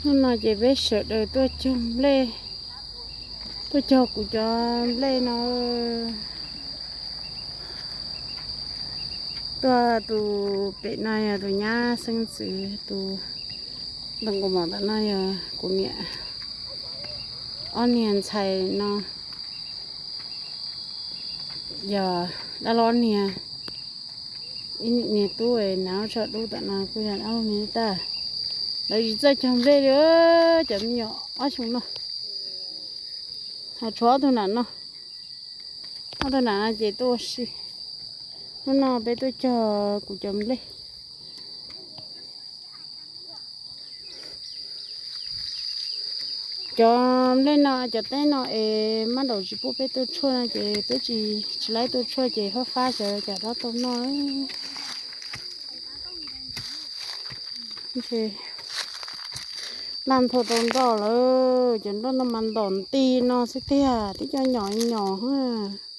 Hnub no ces peb sawv daws tuaj cog nplej, tuaj cog kuv cov nplej no. Tuaj tus pem no yog tus nyab xeeb ntxwv, tus ntoo nkaus mom tom no yog kuv niam, ob niag ntxhais no yog dab laug niag, ib niag tub nav tso dub tom no kuj yog dab laug niag tag. Lawv tsis txawj cog nplej li cov me nyuam ob xyoo no. Ho tshuav ob tug nam no, ob tug nam no ces tuaj ua si. Hnub no peb tuaj cog kuv cov nplej. Cov nplej no, cov teb no es mab daum tsis pub peb tuaj tshuaj no ces peb tsis, tsis laib tuaj tshuaj ces fab fab xyov cas rov tau noj. Laj nthua tau nroj lawm, cov nroj no mas ntom nti no xwb tiag, twb cov nyom nyom hab.